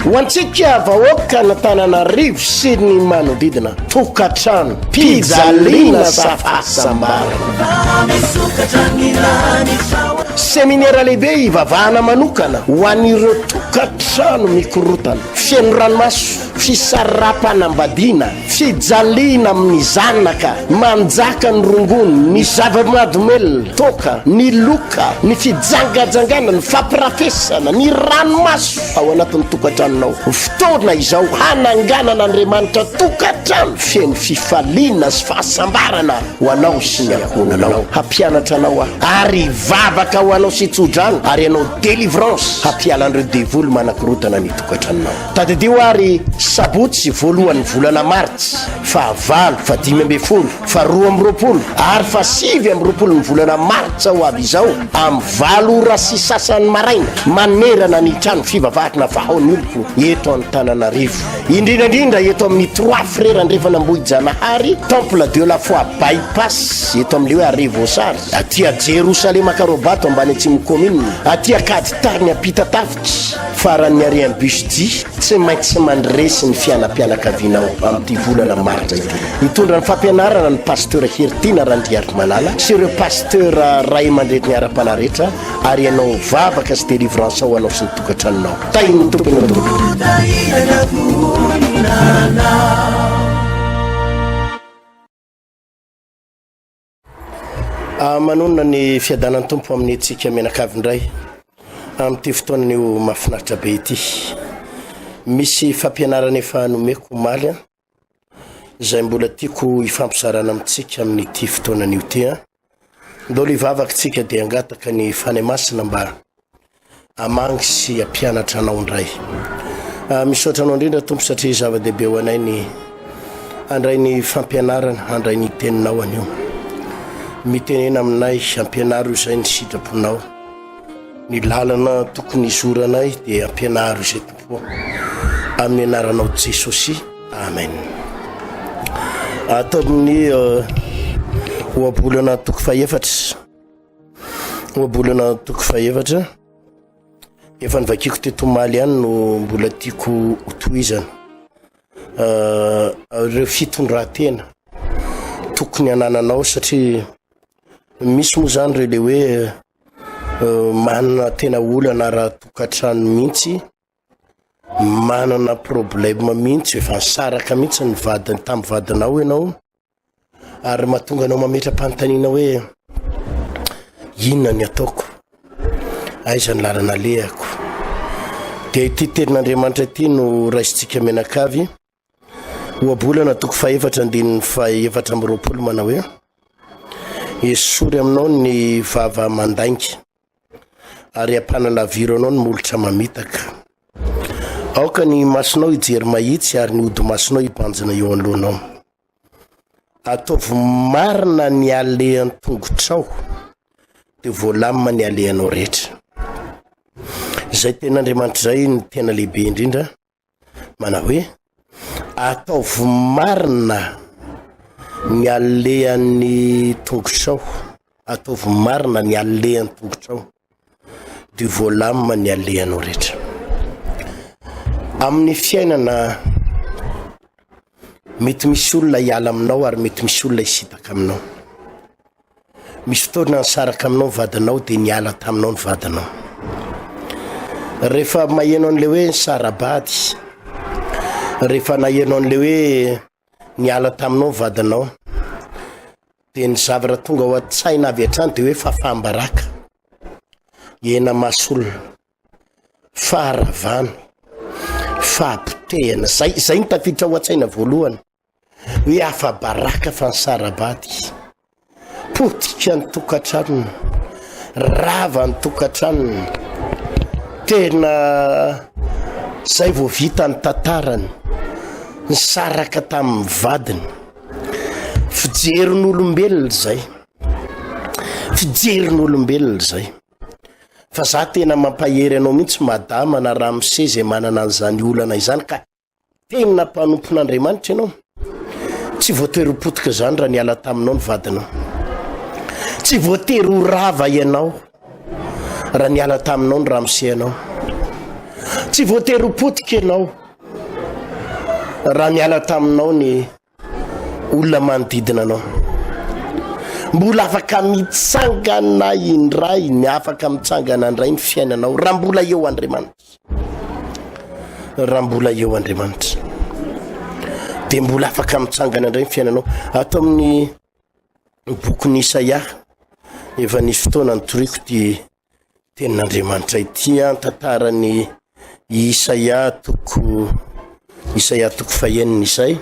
Ho antsika vahoakan'Antananarivo sy ny manodidina, tokantrano, pijaliana sa fahasambarana. Seminera lehibe hivavahana manokana ho an'ireo tokantrano mikorotana, feno ranomaso, fisaraham-panambadiana, Fijaliana amin'ny zanaka, manjaka ny rongony, ny zava-mahadomelina, toaka, ny loka, ny fijangajangana, ny fampirafesana, ny ranomaso ao anatin'ny tokantranonao. Fotoana izao hananganan'Andriamanitra tokantrano feno fifaliana sy fahasambarana ho anao sy ny ankohonanao. Hampianatra anao aho ary hivavaka ho anao sy hitsodrano ary hanao délivrance hampiala an'ireo devoly manakorontana ny tokantranonao. Tadidio ary sabotsy voalohan'ny volana martsa, faha valo, faha 15, faha 22 ary faha 29 ny volana martsa ho avy izao amin'ny valo ora sy sasany maraina manerana ny trano fivavahana Vahao ny oloko eto Antananarivo. Indrindra indrindra eto amin'ny Trois Frères Andrefan'Ambohijanahary, Temple de la Foi By-pass eto amin'ilay hoe Arrêt Voasary, aty Jerosalema Ankarobato ambany atsimon'ny commune, aty Ankaditariny Ampitatafika. Faran'ny arian'ny bus J, tsy maintsy mandresy ny fianam-pianakavianao amin'ity volana martsa ity. Hitondra ny fampianarana ny Pasteur Heritiana Randriarimalala sy ireo Pasteur ray aman-dreny ara-panahy rehetra ary hanao vavaka sy délivrance ho anao sy ny tokantranonao. Tahin'ny Tompo ianao tompoko. Ah, manonona ny fiadanan'ny Tompo amin'ny antsika mianakavy indray amin'ity fotoana anio mahafinaritra be ity. Misy fampianarana efa nomeko omaly an, izay mbola tiako hifampizarana amintsika amin'ity fotoana anio ity an. Ndao hivavaka tsika dia hangataka ny Fanahy Masina mba hamangy sy hampianatra anao indray. Ah, misaotra anao indrindra Tompo satria zava-dehibe ho anay ny handray ny fampianarana, handray ny teninao anio. Mitenena aminay, ampianaro izay ny sitraponao. Ny lalana tokony hizoranay dia ampianaro izay Tompo. Amin'ny anaranao Jesosy. Amen. Ato amin'ny eh, ohabolana toko fahefatra. Ohabolana toko fahefatra. Efa nivakiko teto omaly ihany no mbola tiako hotohizana. Eh, ireo fitondran-tena tokony hanananao satria misy moa zany ireo le hoe eh, manana tena olana ara-tokantrano mihitsy Manana problème mihitsy, efa nisaraka mihitsy ny vadiny tamin'ny vadinao ianao ary mahatonga anao mametra-panontaniana hoe inona ny ataoko, aiza ny lalana alehako. Dia ity tenin'Andriamanitra ity no raisintsika mianakavy, Ohabolana toko fahefatra andininy fahefatra amby roapolo manao hoe esory aminao ny vava mandainga ary ampanalaviro anao ny molotra mamitaka. Aoka ny masonao hijery mahitsy ary ny hodi-masonao hibanjina eo anoloanao. Ataovy marina ny alehan-tongotrao, dia voalamina ny alehanao rehetra. Izay tenin'Andriamanitra izay no tena lehibe indrindra. Manao hoe, Ataovy marina ny alehan'ny tongotrao, ataovy marina ny alehan'ny tongotrao, dia voalamina ny alehanao rehetra. Amin'ny fiainana, mety misy olona hiala aminao ary mety misy olona hisintaka aminao. Misy fotoana nisaraka aminao ny vadinao dia niala taminao ny vadinao. Rehefa maheno an'ilay hoe nisara-bady, rehefa naheno an'ilay hoe niala taminao ny vadinao, dia ny zavatra tonga ao an-tsaina avy hatrany dia hoe fahafaham-baraka, hena-maso olona, faharavana, fahapotehana. Zay, zay no tafiditra ao an-tsaina voalohany. Hoe afa-baraka fa nisara-bady. Potika ny tokantranony, rava ny tokantranony. Tena zay vao vita ny tantarany, nisaraka tamin'ny vadiny. Fijerin'olombelona izay, fijerin'olombelona izay. Fa za tena mampahery anao mihitsy madama na ramose izay manana an'izany olana izany ka Tena mpanompon'Andriamanitra ianao. Tsy voatery ho potika izany raha niala taminao ny vadinao. Tsy voatery ho rava ianao raha niala taminao ny ramose anao. Tsy voatery ho potika ianao raha niala taminao ny olona manodidina anao. Mbola afaka mitsangana indray ny afaka mitsangana indray ny fiainanao raha mbola eo Andriamanitra. Raha mbola eo Andriamanitra dia mbola afaka mitsangana indray ny fiainanao. Ato amin'ny bokin'i Isaia efa nisy fotoana nitoriako ity tenin'Andriamanitra ity an, tantaran'i Isaia toko Isaia toko fahenina izay.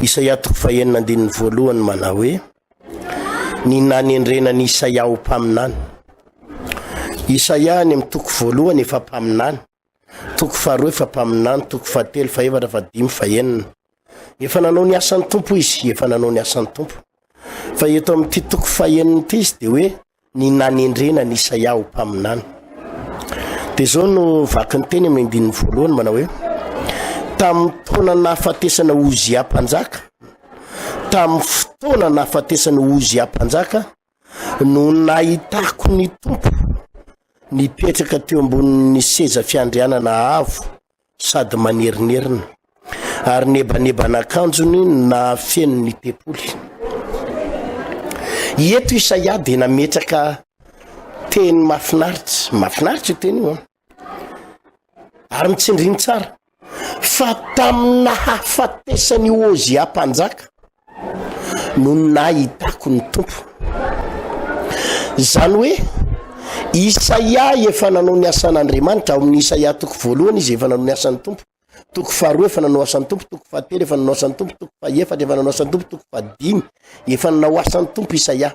Isaia toko fahenina andininy voalohany manao hoe ny nanendrena an'i Isaia ho mpaminany. Isaia any amin'ny toko voalohany efa mpaminany, toko faharoa efa mpaminany, toko fahatelo, fahefatra, fahadimy, fahenina. Efa nanao ny asan'ny Tompo izy, efa nanao ny asan'ny Tompo. Fa eto amin'ity toko fahenina ity izy dia hoe ny nanendrena an'i Isaia ho mpaminany. Dia izao no vaky ny teny amin'ny andininy voalohany manao hoe tamin'ny taona nahafatesana Ozia mpanjaka, tamin'ny fotoana nahafatesana Ozia mpanjaka no nahitako ny Tompo nipetraka teo ambonin'ny seza fiandrianana avo sady manerinerina, ary ny ebaneban'akanjony nahafeno ny tempoly. Eto Isaia dia nametraka teny mahafinaritra, mahafinaritra io teny io an, ary mitsindriny tsara fa tamin'ny nahafatesan'i Ozia mpanjaka no nahitako ny Tompo. Izany hoe Isaia efa nanao ny asan'Andriamanitra, ao amin'ny Isaia toko voalohany izy efa nanao ny asan'ny Tompo, toko faharoa efa nanao asan'ny Tompo, toko fahatelo efa nanao asan'ny Tompo, toko fahefatra efa nanao asan'ny Tompo, toko fahadimy efa nanao asan'ny Tompo Isaia.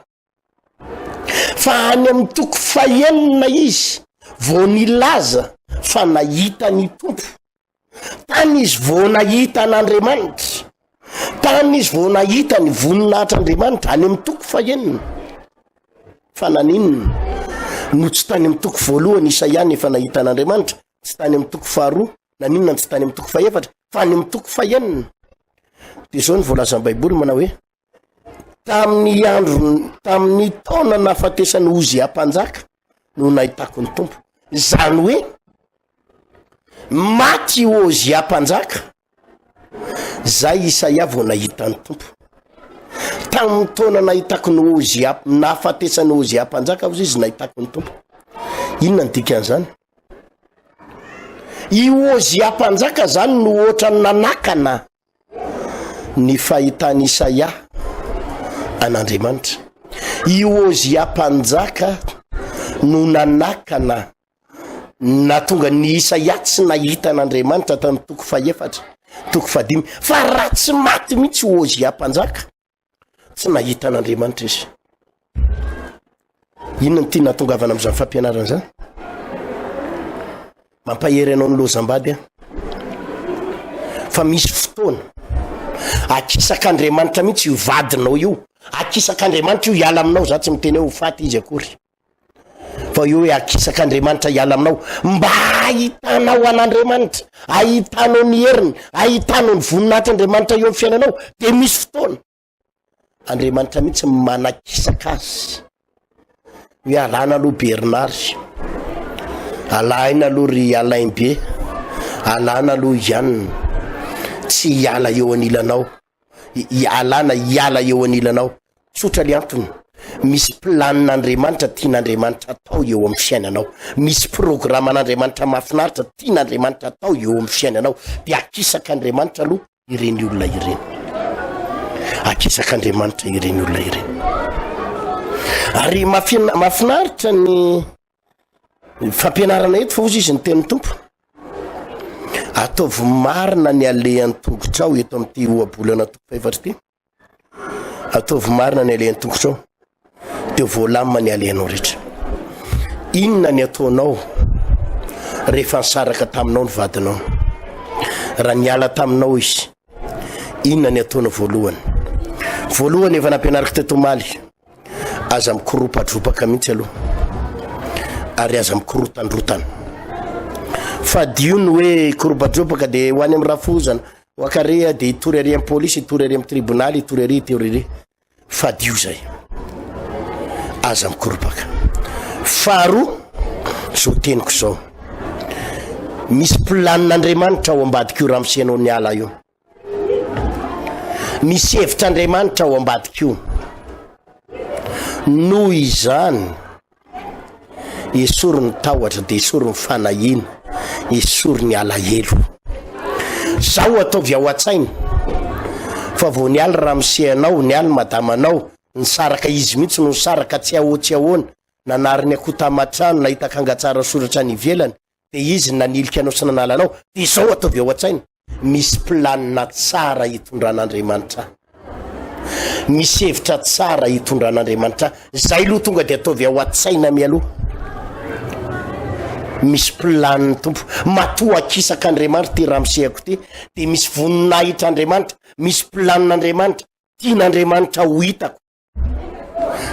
Fa any amin'ny toko fahenina izy vao nilaza fa nahita ny Tompo. Tany izy vao nahita an'Andriamanitra. Tany izy vao nahita ny voninahitr'Andriamanitra any amin'ny toko fahenina. Fa naninona no tsy tany amin'ny toko voalohany Isaia ny efa nahita an'Andriamanitra, tsy tany amin'ny toko faharoa, naninona no tsy tany amin'ny toko fahefatra, fa any amin'ny toko fahenina. Dia izao ny voalazan'ny Baiboly manao hoe Tamin'ny andro, tamin'ny taona nahafatesan'i Ozia mpanjaka no nahitako ny Tompo. Izany hoe maty i Ozia mpanjaka, zay Isaia vao nahita ny Tompo. Tamin'ny taona nahitako ny Ozia, nahafatesan'i Ozia mpanjaka hozy izy nahitako ny Tompo. Inona ny dikan'izany? I Ozia mpanjaka zany no ohatran'ny nanakana ny fahitan'i Isaia an'Andriamanitra. I Ozia mpanjaka no nanakana nahatonga ny Isaia tsy nahita an'Andriamanitra tamin'ny toko fahefatra, toko fahadimy. Fa raha tsy maty mihitsy Ozia mpanjaka, Tsy nahita an'Andriamanitra izy. Inona no tiana hatongavana amin'izany fampianarana izany? Mampahery anao ny lozam-bady aho. Fa misy fotoana akisak'Andriamanitra mihitsy io vadinao io. Akisak'Andriamanitra io hiala aminao. Za tsy miteny hoe ho faty izy akory. Fa io hoe akisak'Andriamanitra hiala aminao mba hahitanao an'Andriamanitra, hahitanao ny heriny, hahitanao ny voninahitr'Andriamanitra eo amin'ny fiainanao, dia misy fotoana Andriamanitra mihitsy manakisaka azy hoe alana aloha Bernard, alaina aloha ry Alain be, alana aloha i Anne, tsy hiala eo anilanao. Alana hiala eo anilanao. Tsotra le antony, misy planin'Andriamanitra tian'Andriamanitra atao eo amin'ny fiainanao. Misy programan'Andriamanitra mahafinaritra tian'Andriamanitra atao eo amin'ny fiainanao. Dia akisak'Andriamanitra aloha ireny olona ireny. Akisak'Andriamanitra ireny olona ireny. Ary mahafinaritra ny fampianarana eto fa hozy izy ny tenin'ny Tompo. Ataovy marina ny alehan'ny tongotrao eto amin'ity ohabolana toko fahefatra ity. Ataovy marina ny alehan'ny tongotrao dia voalamina ny alehanao rehetra. Inona ny ataonao rehefa nisaraka taminao ny vadinao? Raha niala taminao izy, inona ny ataonao voalohany? Voalohany efa nampianariko teto omaly. Aza mikoropadropaka mihitsy aloha ary aza mikorotandrotana. Fadio ny hoe koropadropaka dia ho any amin'ny rafozana, ho akarea dia hitory ary amin'ny polisy, hitory ary amin'ny tribonaly, hitory ary, hitory ary. Fadio izay. Aza mikoropaka. Faharoa, izao teniko izao. Misy planin'Andriamanitra ao ambadik'io ramose-nao niala io. Misy hevitr'Andriamanitra ao ambadik'io. Noho izany, esory ny tahotra dia esory ny fanahiana, esory ny alahelo. Zao ataovy ao an-tsaina fa vao niala ramose anao, niala madamanao, nisaraka izy mihitsy no nisaraka tsy ahoa tsy ahoana, nanary ny akoho taman-trano, nahita akanga tsara soratra any ivelany, dia izy no nanilika anao sy nanala anao, dia izao ataovy ao an-tsaina, misy planina tsara hitondran'Andriamanitra ahy. Misy hevitra tsara hitondran'Andriamanitra ahy. Izay aloha tonga dia ataovy ao an-tsaina mialoha. Misy planin'ny Tompo. Matoa akisak'Andriamanitra ity ramosehako ity, dia misy voninahitr'Andriamanitra, misy planin'Andriamanitra, tian'Andriamanitra ho hitako.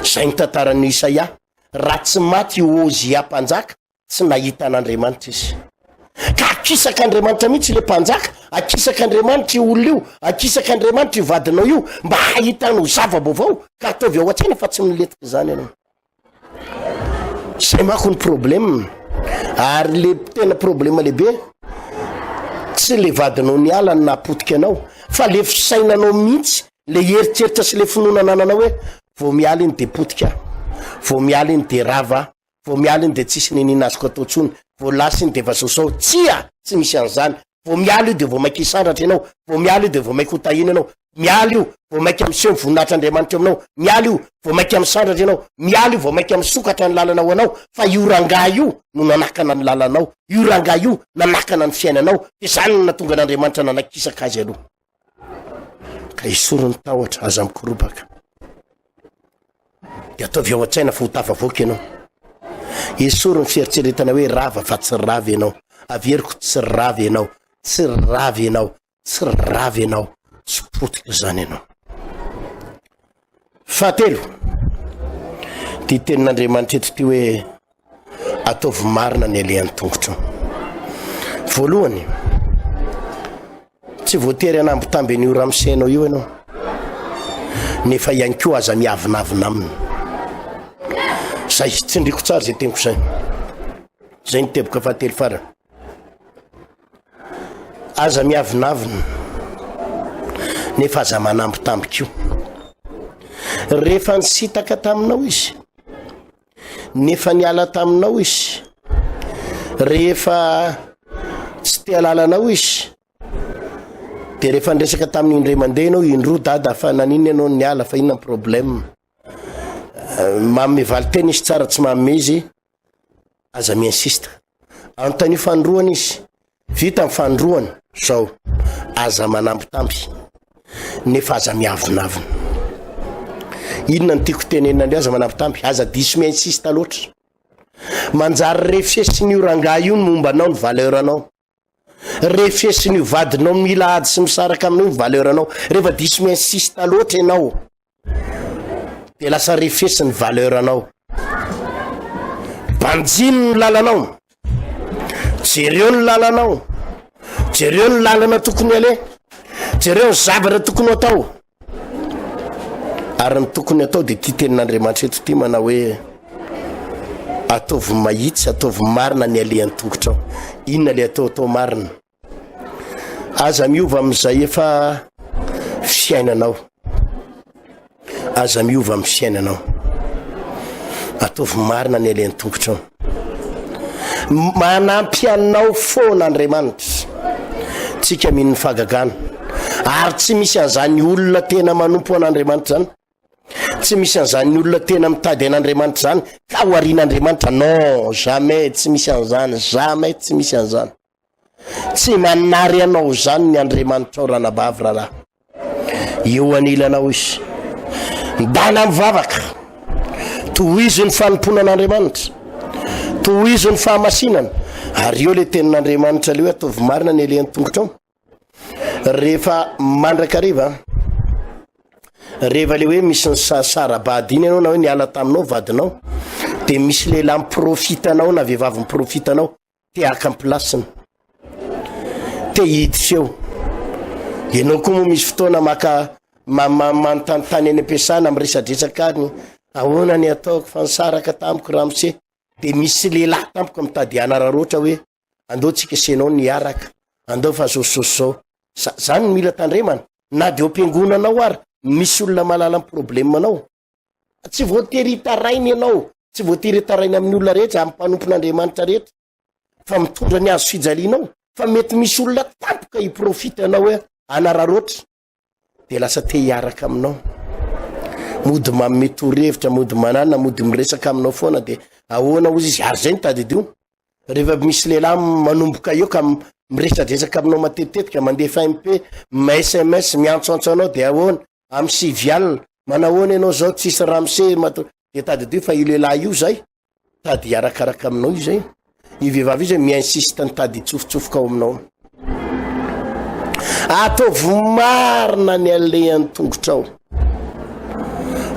Izay ny tantaran'i Isaia. Raha tsy maty i Ozia mpanjaka, tsy nahita an'Andriamanitra izy. Ka akisak'Andriamanitra mihitsy ilay mpanjaka, akisak'Andriamanitra io olona io, akisak'Andriamanitra io vadinao io, mba hahitanao zava-baovao, ka ataovy ao an-tsaina fa tsy milentika izany ianao. Zay manko ny problème, ary le tena problème lehibe, tsy le vadinao niala no nahapotika anao, fa le fisainanao mihitsy, le eritreritra sy le finoana anananao hoe vao miala iny de potika aho, vao miala iny de rava aho, vao miala iny de tsisy niniana azoko atao tsony, vao lasa iny de efa zao zao, tsia! Tsy misy an'izany, vao miala io de vao maika hisandratra ianao, vao miala io de vao maika ho tahiana ianao, miala io vao maika miseho ny voninahitr'Andriamanitra eo aminao, miala io vao maika misandratra ianao, miala io vao maika misokatra ny lalana ho anao, fa io rangahy io no nanakana ny lalanao, io rangahy io nanakana ny fiainanao, de zany no nahatonga an'Andriamanitra nanakisaka azy aloha. Ka esory ny tahotra, aza mikoropaka. De ataovy ao an-tsaina fa ho tafavoaka ianao. Esory ny fieritreretana hoe rava fa tsy rava ianao. Averiko tsy rava ianao, tsy rava ianao, tsy rava ianao, tsy potika izany ianao. Fahatelo, ty tenin'Andriamanitra eto ty hoe ataovy marina ny alehan'ny tongotrao. Voalohany, tsy voatery hanambitamby an'io ramosenao io ianao, nefa ihany koa aza miavonavona aminy. Zay, tsindriko tsara zay teniko zay. Zay ny teboka fahatelo farany. Aza miavonavona, nefa aza manambitamby koa. Rehefa nisintaka taminao izy, nefa niala taminao izy, rehefa tsy te halala anao izy, de rehefa niresaka tamin'ny indray mandeha ianao indroa dada fa naninona ianao niala fa inona ny problème? Manome valin-teny izy tsara tsy manome izy, aza mi-insiste. Anontanio fanindroany izy, vita ny fanindroany, zao, aza manambitamby, nefa aza miavonavona. Inona no tiako tenenina indray, aza manambitamby, aza diso mi-insiste loatra. Manjary refesin'io rangahy io ny momba anao, ny valeur anao. Refesin'io vadinao mila ady sy misaraka aminao io ny valeur anao. Rehefa diso mi-insiste loatra ianao, dia lasa refesy ny valeur anao. Banjino ny lalanao, jereo ny lalanao, jereo ny lalana tokony aleha, jereo ny zavatra tokony ho atao. Ary ny tokony atao dia ity tenin'Andriamanitra eto ity manao hoe ataovy mahitsy, ataovy marina ny alehan'ny tongotrao. Inona le atao atao marina? Aza miova amin'izay efa fiainanao. Aza miova amin'ny fiainanao. Ataovy marina ny alehan'ny tongotrao. Manampy anao foana Andriamanitra. Tsika mino ny fahagagana. Ary tsy misy an'izany olona tena manompo an'Andriamanitra izany. Tsy misy an'izany olona tena mitady an'Andriamanitra izany ka ho arian'Andriamanitra. Non, jamais, tsy misy an'izany, jamais tsy misy an'izany. Tsy manary anao izany ny Andriamanitrao ranabavy rahalahy. Eo anilanao izy. Ndana mivavaka. Tohizo ny fanompoana an'Andriamanitra. Tohizo ny fahamasinana. Ary eo le tenin'Andriamanitra le hoe ataovy marina ny alehan'ny tongotrao. Rehefa mandrakariva rehefa le hoe misy ny sara-bady iny ianao na hoe niala taminao vadinao de misy lehilahy miprofita anao na vehivavy miprofita anao Te haka ny place-ny. Te hiditra eo. Ianao koa moa misy fotoana maka manontanontany any am-piasana, miresadresaka any, ahoana ny ataoko fa nisaraka tamiko ramose. Dia misy lehilahy tampoka mitady hanararaotra hoe. Andao tsika sy ianao ny hiaraka, andao fa zao sy zao sy zao. Za, zany no mila tandremana. Na de ao am-piangonana ao ary, misy olona mahalala ny problème-nao. Tsy voatery hitaraina ianao, tsy voatery hitaraina amin'ny olona rehetra, amin'ny mpanompon'Andriamanitra rehetra, fa mitondra ny hazo fijalianao, fa mety misy olona tampoka hi-profite anao hoe hanararaotra, de lasa te hiaraka aminao. Mody manome torohevitra, mody manana, mody miresaka aminao foana, de ahoana hozy izy, ary zay no tadidio. Rehefa misy lehilahy manomboka eo ka miresadresaka aminao matetitetika, mandefa MP, sms, miantsoantso anao, de ahoana? Amin'ny sivy alina, manahoana ianao zao, tsisy ramose mato, de tadidio fa io lehilahy io zay, tady hiarakaraka aminao io zay, io vehivavy io zay mi-insiste nitady hitsofotsofoka ao aminao. Ataovy marina ny alehan'ny tongotrao.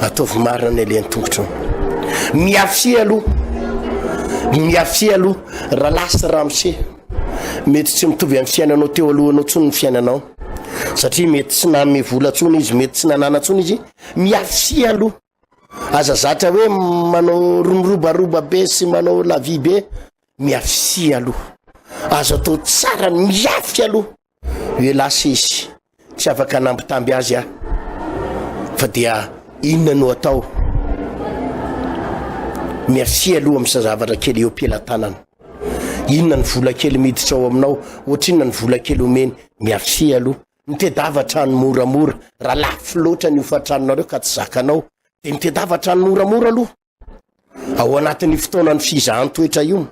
Ataovy marina ny alehan'ny tongotrao. Miafia aloha, miafia aloha, rahalahy sy ramose. Mety tsy mitovy amin'ny fiainanao teo alohanao tsony ny fiainanao. Satria mety tsy nanome vola tsony izy, mety tsy nanana tsony izy. Miafia aloha. Aza zatra hoe manao romirobaroba be sy manao la vie be. Miafia aloha. Azo atao tsara ny miafy aloha. Hoe lasa izy, tsy afaka nambitamby azy aho. Fa dia inona no atao? Miafia aloha amin'ny zavatra kely eo am-pelatanana. Inona ny vola kely miditra ao aminao? Ohatrinona ny vola kely omeny? Miafia aloha. Mitedava trano moramora. Raha lafo loatra ny hofan-tranonareo ka tsy zakanao, dia mitedava trano moramora aloha. Ao anatin'ny fotoanan'ny fizahan-toetra io.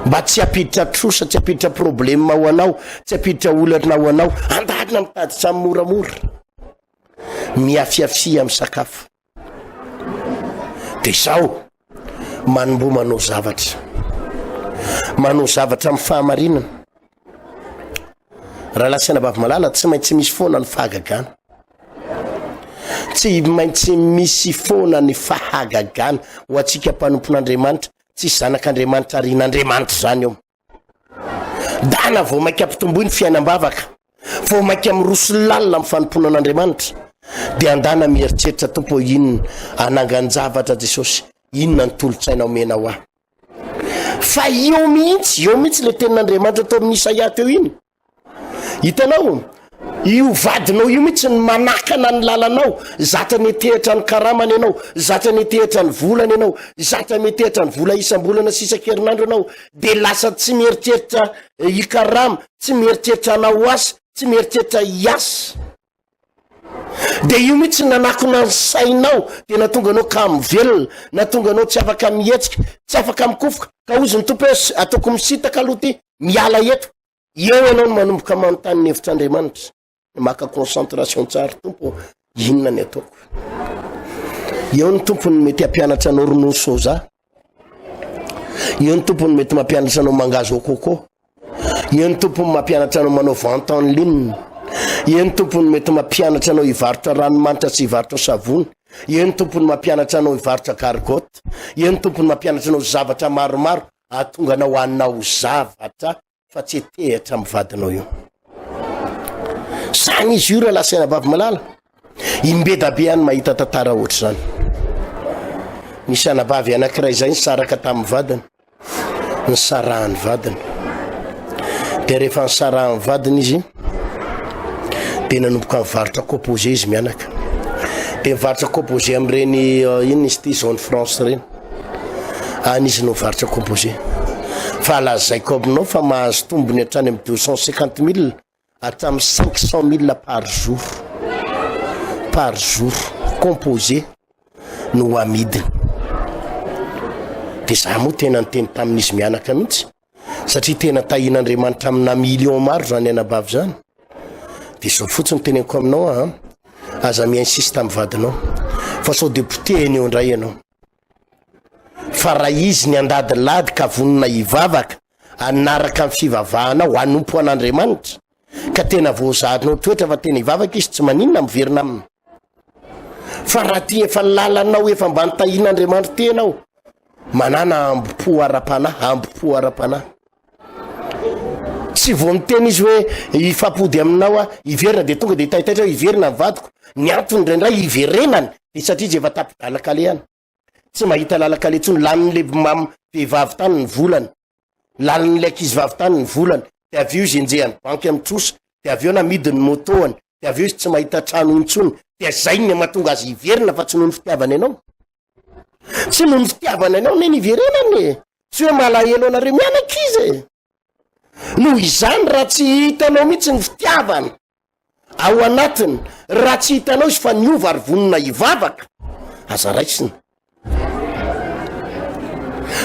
Mba tsy hampiditra trosa, tsy hampiditra problème ho anao, tsy hampiditra olana ho anao. Andalina mitady trano moramora. Miafiafia amin'ny sakafo. Dia izao, manomboha manao zavatra. Manao zavatra amin'ny fahamarinana. Rahalahy sy anabavy malala, tsy maintsy misy foana ny fahagagana. Tsy maintsy misy foana ny fahagagana ho antsika mpanompon'Andriamanitra. Tsisy zanak'Andriamanitra arian'Andriamanitra izany eo. Dana vao mainka ampitomboy ny fiainam-bavaka, vao mainka miroso lalina amin'ny fanompoana an'Andriamanitra, dia andana mieritreritra, Tompo ô, inona anangan-javatra Jesosy, inona ny tolo-tsaina omenao ahy? Fa eo mihitsy, eo mihitsy le tenin'Andriamanitra tao amin'ny Isaia teo iny. Hitanao, io vadinao io mihitsy ny manakana ny lalanao, zatra metehatra ny karamany ianao, zatra metehatra ny volany ianao, zatra metehatra ny vola isam-bolana sy isan-kerinandro ianao, de lasa tsy mieritreritra hikarama, tsy mieritreritra hanao asa, tsy mieritreritra hiasa. De io mihitsy nanakona ny sainao, de natonga anao kamo velona, natonga anao tsy afaka mihetsika, tsy afaka mikofoka, ka hozy ny Tompo hoe ataoko misintaka aloha ty, miala eto. Eo ianao no manomboka manontany ny hevitr'Andriamanitra, maka concentration tsara, Tompo ô, inona ny ataoko? Eo ny Tompo no mety hampianatra anao ronono soja. Eo ny Tompo no mety mampianatra anao mangahazo au coco. Eo ny Tompo no mampianatra anao manao vente en ligne. Eo ny Tompo no mety mampianatra anao hivarotra ranomanitra sy hivarotra savony. Eo ny Tompo no mampianatra anao hivarotra gargotte. Eo ny Tompo no mampianatra anao zavatra maromaro Ahatonga anao hanao zavatra fa tsy etehatra amin'ny vadinao io. Zany izy io rahalahy sy anabavy malala. Imbedabe ihany mahita tantara ohatr'izany. Nisy anabavy anankiray izay nisaraka tamin'ny vadiny. Nisarahan'ny vadiny. Dia rehefa nisarahan'ny vadiny izy, dia nanomboka nivarotra composé izy mianaka. Dia nivarotra composé amin'ireny eh, inona izy ity zone France ireny. Any izy no mivarotra composé. Fa lazaiko aminao fa mahazo tombony hatrany amin'ny 250 mille hatramin'ny 500 mille par jour. Par jour composé no amidiny. Dia za moa tena niteny tamin'izy mianaka mihitsy satria tena tahian'Andriamanitra amina million maro zany anabavy zany. Dia zao fotsiny teneniko aminao a, aza mi-insiste amin'ny vadinao fa sao dia potehiny eo indray ianao. Fa raha izy niandadilady ka vonona hivavaka, hanaraka ny fivavahanao, hanompo an'Andriamanitra, ka tena voazahanao toetra fa tena hivavaka izy, tsy maninona miverina aminy. Fa raha ty efa lalanao efa mba nitahian'Andriamanitra ty ianao, manana ambo-po ara-panahy, ambo-po ara-panahy. Tsy vao miteny izy hoe hifampody aminao aho, hiverina dia tonga dia taitaitra hoe hiverina ny vadiko. Ny antony indraindray hiverenany dia satria izy efa tapi-dalan-kalehana. Tsy mahita lalan-kaleha intsony, lanin'ilay mam vehivavy tany ny volany. Lanin'ilay ankizivavy tany ny volany, dia avy eo izy enjehan'ny banky amin'ny trosa, dia avy eo namidiny ny moto-ny, dia avy eo izy tsy mahita trano intsony, dia zay ny mahatonga azy hiverina fa tsy noho ny fitiavany anao. Tsy noho ny fitiavany anao ne niverenany e! Tsy hoe malahelo anareo mianaka izy e! Noho izany raha tsy hitanao mihitsy ny fitiavana ao anatiny, raha tsy hitanao izy fa niova ary vonona hivavaka, aza raisina.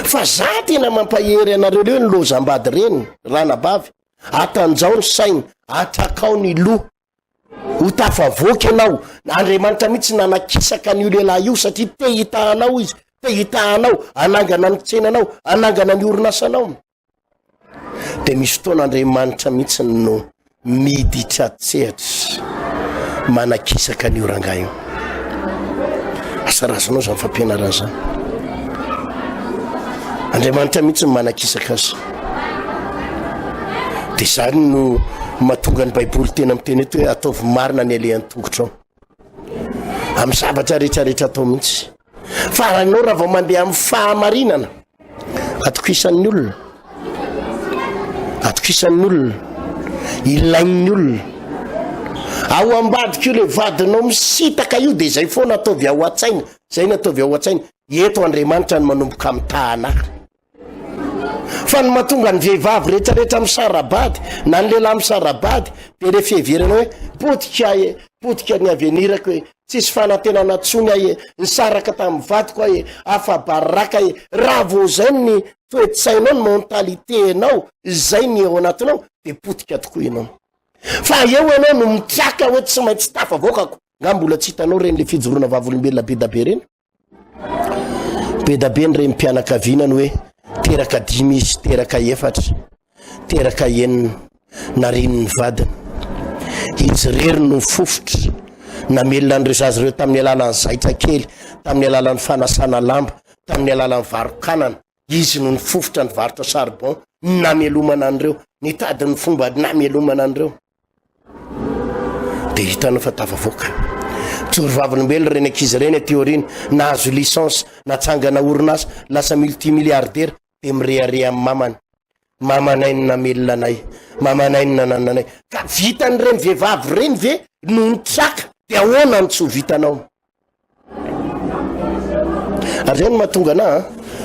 Fa za tena mampahery anareo reo ny lozam-bady reny, ranabavy, atanjao ny saina, atrakao ny loha, ho tafavoaka ianao. Andriamanitra mihitsy nanakisaka an'io lehilahy io satria te hitaha anao izy, te hitaha anao, hanangana ny tsenanao, hanangana ny orinasanao. Dia misy fotoana Andriamanitra mihitsy no miditra an-tsehatra manakisaka an'io rangahy io. Asa raha azonao izany fampianarana izany. Andriamanitra mihitsy no manakisaka azy. Dia izany no mahatonga ny Baiboly tena miteny eto hoe ataovy marina ny alehan'ny tongotrao. Amin'ny zavatra rehetrarehetra atao mihitsy. Fa ianao raha vao mandeha amin'ny fahamarinana, atokisan'ny olona, atokisan'ny olona, ilain'ny olona. Ao ambadika io le vadinao misitaka io de zay foana ataovy ao an-tsaina, zay ny ataovy ao an-tsaina. Eto Andriamanitra no manomboka mitaha anahy. Fa ny mahatonga ny vehivavy rehetrarehetra misara-bady na ny lehilahy misara-bady dia le fiheverana hoe potika aho e, potika ny avenir-ko e, tsisy fanantenana tsony aho e, nisaraka tamin'ny vadiko aho e, afa-baraka e. Raha vao zay ny toe-tsainao, ny mentalité-nao, zay ny ao anatinao dia potika tokoa ianao. Fa eo ianao no mitraka hoe tsy maintsy tafavoakako. Nga mbola tsy hitanao ireny le fijoroana vavolombelona be da be ireny? Be da be ny renim-pianakaviana ny hoe teraka dimy izy, teraka efatra, teraka enina, narian'ny vadiny. Izy irery no nifofotra, namelona an'ireo zaza ireo tamin'ny alalan'ny zaitra kely, tamin'ny alalan'ny fanasana lamba, tamin'ny alalan'ny varokanana. Izy no nifofotra nivarotra charbon namelomana an'ireo, nitady ny fomba namelomana an'ireo. Dia hitanao fa tafavoaka. Joro vavolombelona ireny ankizy ireny aty aoriana, nahazo licence, natsangana orinasa, lasa multimilliardaire, dia mirehareha amin'ny mamany. Mamanay no namelona anay, mamanay no nananona anay. Ka vitan'ireny vehivavy ireny ve no nitraka, dia ahoana no tsy ho vitanao? Ary zay no mahatonga anah an,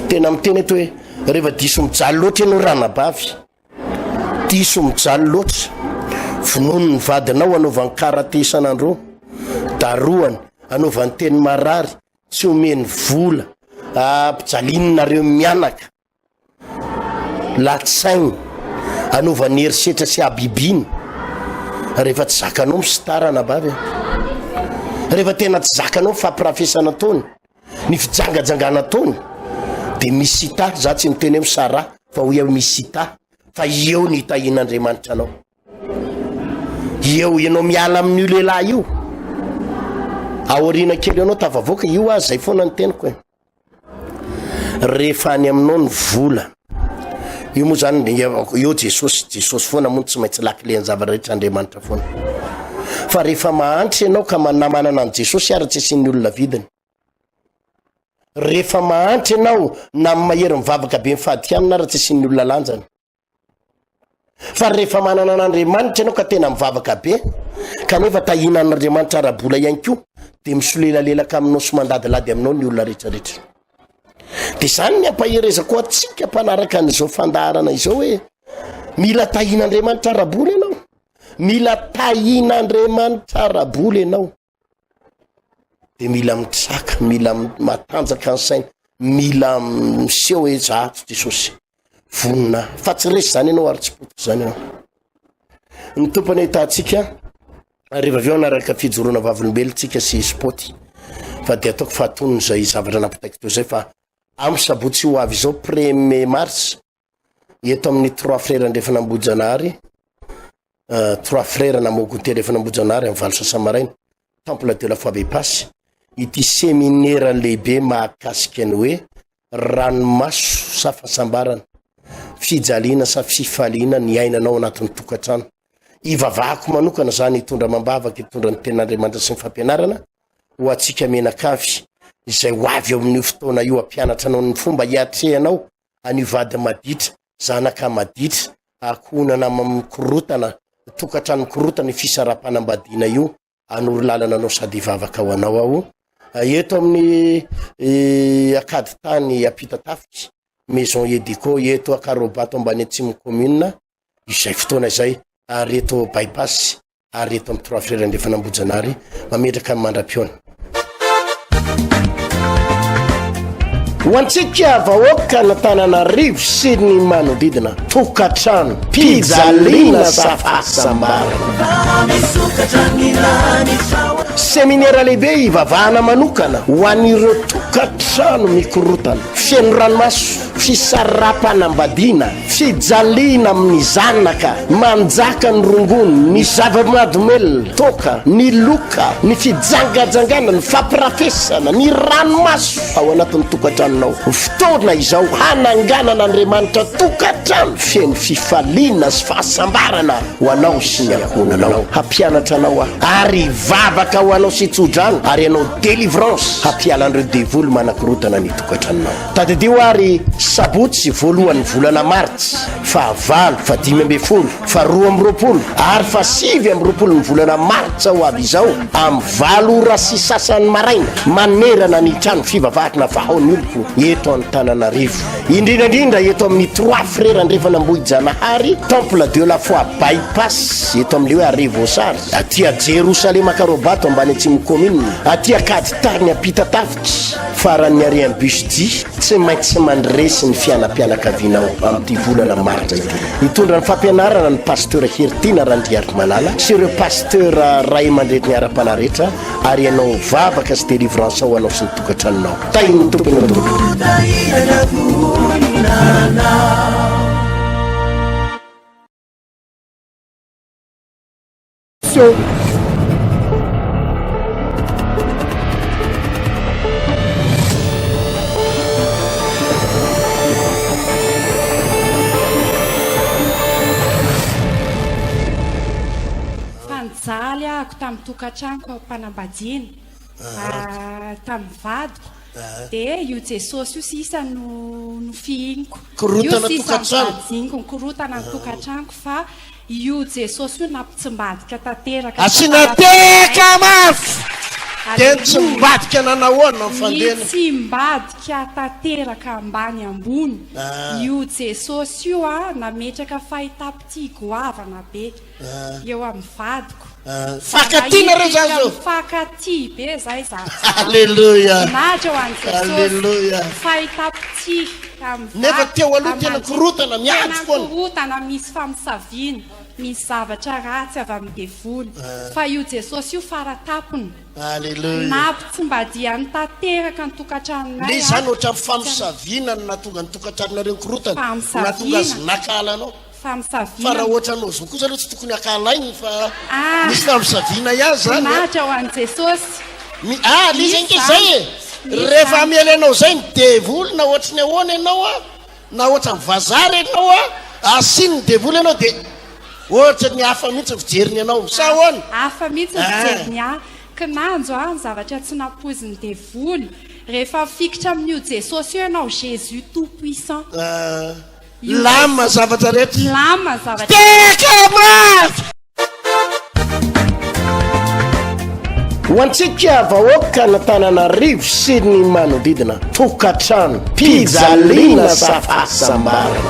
tena miteny eto hoe rehefa diso mijaly loatra ianao ranabavy, diso mijaly loatra, vonono ny vadinao anaovany karate isan'andro, darohany, anaovany teny marary, tsy omeny vola, ampijalininareo mianaka. Latsainy, anaovany herisetra sy habibiana rehefa tsy zakanao misitara anabavy a. Rehefa tena tsy zakanao ny fampirafesana ataony, ny fijangajangana ataony, de misita, za tsy miteny hoe misaraha fa hoy aho misita, fa eo ny hitahian'Andriamanitra anao. Eo ianao miala amin'io lehilahy io, aoriana kely eo anao tafavoaka, io aza zay foana ny teniko e. Rehefa any aminao ny vola, io moa zany eo Jesosy, Jesosy foana moa tsy maintsy lakile ny zavatra rehetra, Andriamanitra foana. Fa rehefa mahantra ianao ka na manana an'i Jesosy ary tsy asian'ny olona vidiny. Rehefa mahantra ianao na mahery mivavaka be mifady hanina ary tsy asian'ny olona lanjany. Fa rehefa manana an'Andriamanitra ianao ka tena mivavaka be, kanefa tahiana an'Andriamanitra ara-bola ihany koa, dia misolelalelaka aminao sy mandadilady aminao ny olona rehetrarehetra. Dia izany ny ampaherezako antsika mpanaraka an'izao fandaharana izao hoe mila tahian'Andriamanitra ara-bola ianao. Mila tahian'Andriamanitra ara-bola ianao. de mila mitraka, mila matanjaka ny saina, mila miseho hoe za ato Jesosy, vonona aho. Fa tsy resy zany ianao ary tsy potika zany ianao. Ny Tompo anie hitahantsika, ary rehefa avy eo hanaraka fijoroana vavolombelontsika sy spot, fa de ataoko fa atonony izay zavatra nampitaiko teo izay fa amin'ny sabotsy ho avy izao premier mars, eto amin'ny Trois Frères Andrefan'Ambohijanahary, euh, Trois Frères na Mogote Andrefan'Ambohijanahary amin'ny valo sasa maraina, Temple de la Foi Bepasy, ity seminera lehibe mahakasika ny hoe ranomaso sa fahasambarana, fijaliana sa fifaliana ny iainanao anatin'ny tokantrano. Ivavahako manokana izany hitondra amam-bavaka, hitondra ny tenin'Andriamanitra sy ny fampianarana ho antsika mianakavy izay ho avy eo amin'io fotoana io hampianatra anao ny fomba hiatrehanao an'io vady maditra. zanaka maditra, ankohonana mikorotana, tokantrano mikorotana io fisaraham-panambadiana io, hanoro lalana anao sady hivavaka ho anao aho. Eto amin'ny Ankaditany Ampitatafika, Maison Edico, eto Ankarobato ambany atsimon'ny commune, izay fotoana izay, ary eto Bypass, ary eto amin'ny Trois Frères Andrefana Ambohijanahary, mametraka ny mandra-pihaona. Ho antsika vahoaka an'Antananarivo sy ny manodidina, tokantrano, pijaliana sa fahasambarana. Seminera lehibe hivavahana manokana ho an'ireo tokantrano mikorotana, feno ranomaso, fisaraham-panambadiana, Fijaliana amin'ny zanaka, manjaka ny rongony, ny zava-mahadomelina, toaka, ny loka, ny fijangajangana, ny fampirafesana, ny ranomaso ao anatin'ny tokantranonao. Fotoana izao hananganan'Andriamanitra tokantrano feno fifaliana sy fahasambarana ho anao sy ny ankohonanao. Hampianatra anao aho ary hivavaka ho anao sy hitsodrano ary hanao délivrance hampiala an'ireo devoly manakorontana ny tokantranonao. Tadidio ary sabotsy voalohan'ny volana martsa, faha valo, faha 15, faha 22 ary faha 29 ny volana martsa ho avy izao amin'ny valo ora sy sasany maraina manerana ny trano fivavahana Vahao ny Oloko eto Antananarivo. Indrindra indrindra eto amin'ny Trois Frères Andrefana Ambohijanahary, Temple de la Foi Bypass eto amin'ilay hoe Arrêt Voasary, aty a Jerosalema Ankarobato ambany atsimon'ny commune, aty Ankaditariny Ampitatafika. Faran'ny arian'ny bus J, tsy maintsy mandresy ny fianam-pianakavianao amin'ity volana martsa ity. Hitondra ny fampianarana ny Pasteur Heritiana Randriarimalala sy ireo Pasteur ray aman-dreny ara-panahy rehetra ary hanao vavaka sy délivrance ho anao sy ny tokantranonao. Tahin'ny Tompo ianao tompoko. Fa nijaly ahako tamin'ny tokantranoko am-panambadiana, tamin'ny vadiko, dia io Jesosy io sisa no nofihiniko, io sisa nivadiniko, nikorotana ny tokantranoko fa Io Jesosy io nampitsimbadika tanteraka ny Asiana tantaranay. teka mafy! Dia Aleloia. nitsimbadika nanahoana ny fandehany? Nitsimbadika tanteraka ambany ambony. Ah. Io Jesosy io a, nametraka fahitam-pitia goavana be Ah. eo amin'ny vadiko. Ah. Za Mifankatia nareo nahita zany zao? Mifankatia be zay za zany. Aleloia. Voninahitra ho an'i Jesosy. Aleloia. Fahitam-pitia. Nefa teo aloha tena korotana, miady foana. Tena korotana, misy famosaviana, misy zavatra ratsy avy amin'ny devoly. Fa io Jesosy io fara-tampony. Alléluia. Nampitsimbadihany tanteraka ny tokantranonay. Le izany ohatran'ny famosaviana no nahatonga ny tokantranonareo nikorotana, nahatonga azy nakahala anao. Famosaviana. Fa raha ohatranao zao kosa aloha tsy tokony hakahalainy fa misy famosaviana ihany zany a. Voninahitra ho an'i Jesosy. Mi ah le izy ange zay e. Rehefa hamely anao zay ny devoly na ohatry ny ahoana ianao a, na ohatry ny vazaha ary ianao a, asiany ny devoly ianao dia ohatry ny hafa mihitsy ny fijeriny anao. Sa ahoana? Hafa mihitsy ny fijeriny ahy. Kinanjo a, ny zavatra tsy nampoizin'ny devoly. Rehefa mifikitra amin'io Jesosy io ianao, Jésus tout puissant. Milamina zavatra rehetra. Milamina zavatra rehetra. Teka mafy! Ho antsika vahoaka an'Antananarivo sy ny manodidina, tokantrano, pijaliana sa fahasambarana.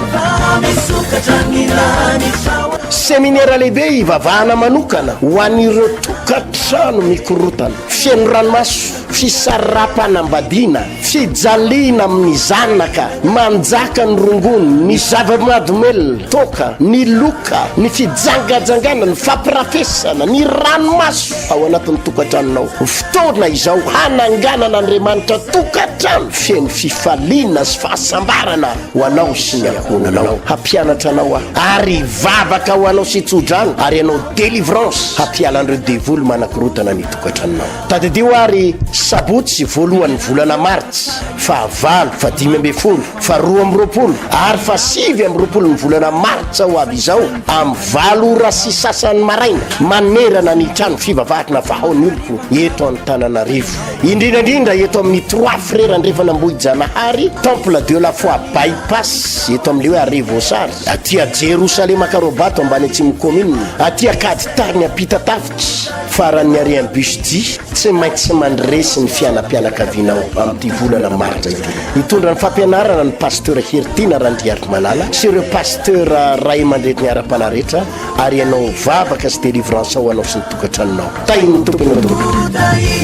Seminera lehibe hivavahana manokana ho an'ireo tokantrano mikorotana, feno ranomaso, fisaraham-panambadiana, Fijaliana amin'ny zanaka, manjaka ny rongony, ny zava-mahadomelina, toaka, ny loka, ny fijangajangana, ny fampirafesana, ny ranomaso ao anatin'ny tokantranonao. Fotoana izao hananganan'Andriamanitra tokantrano feno fifaliana sy fahasambarana ho anao sy ny ankohonanao. Hampianatra anao aho ary hivavaka ho anao. anao sy hitsodrano ary hanao délivrance hampiala an'ireo devoly manakorontana ny tokantranonao. Tadidio ary sabotsy voalohan'ny volana martsa, faha valo, faha 15, faha 22 ary faha 29 ny volana martsa ho avy izao amin'ny valo ora sy sasany maraina manerana ny trano fivavahana Vahao ny oloko eto Antananarivo. Indrindra indrindra eto amin'ny Trois Frères Andrefan'Ambohijanahary, Temple de la Foi By Pass eto amin'ilay hoe Arrêt Voasary, aty a Jerosalema Ankarobato ambany atsimon'ny commune, aty Ankaditariny Ampitatafika, faran'ny arrêt am bus J, tsy maintsy mandresy ny fianam-pianakavianao amin'ity volana martsa ity. Hitondra ny fampianarana ny Pasteur Heritiana Randriarimalala sy ireo Pasteur ray aman-dreny ara-panahy rehetra ary hanao vavaka sy délivrance ho anao sy ny tokantranonao. Tahin'ny Tompo ianao tompoko.